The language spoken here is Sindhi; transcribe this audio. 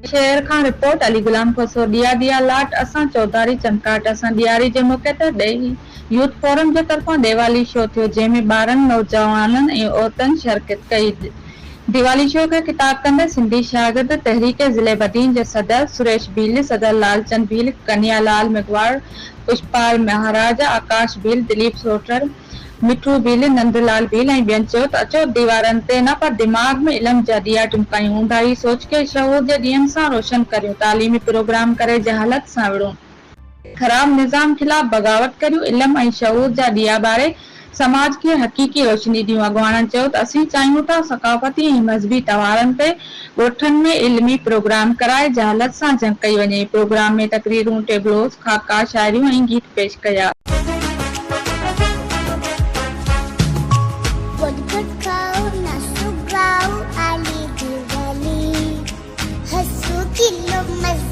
شهر کان رپورٽ، علي غلام کوسو، ڏيئا ڏيئا لاٽ اسان چوڌاري چمڪاٽ اسان ڏياري جي موقعي تي ڏيهي يوٿ فورم جي طرفان ڏيوالي شو ٿيو جنهن ۾ ٻارن، نوجوانن ۽ عورتن شرڪت ڪئي ديوالي شو کي خطاب ڪندي سنڌي شاگرد تحريڪ ضلعي بدين جي صدر سريش ڀيل، صدر لالچند ڀيل، ڪنيا لال ميگهواڙ، پشپال مهاراج، آڪاش ڀيل، دليپ سوٽهڙ، مٺو ڀيل، نند لال ڀيل ۽ ٻين چيو ته اچو ديوارن تي نه پر دماغ ۾ علم جا ڏيئا ٽمڪايون، اونداهي سوچ کي شعور جي ڏيئن سان روشن ڪريون، تعليمي پروگرام ڪري جهالت سان وڙهون، خراب نظام خلاف بغاوت ڪريون، علم ۽ شعور جا ڏيئا ٻاري سماج کي حقيقي روشني ڏيون، اڳواڻن چيو ته اسين چاهيون ٿا ثقافتي ۽ مذهبي تهوارن تي ڳوٺن ۾ علمي پروگرام ڪرائي جهالت سان جنگ ڪئي وڃي، پروگرام ۾ تقريرون، ٽيبلوز، خاڪا، شاعريون ۽ گيت پيش ڪيا. گڏ گڏ کائو ناسو گائو آلي ديوالي هسو کلو مزا.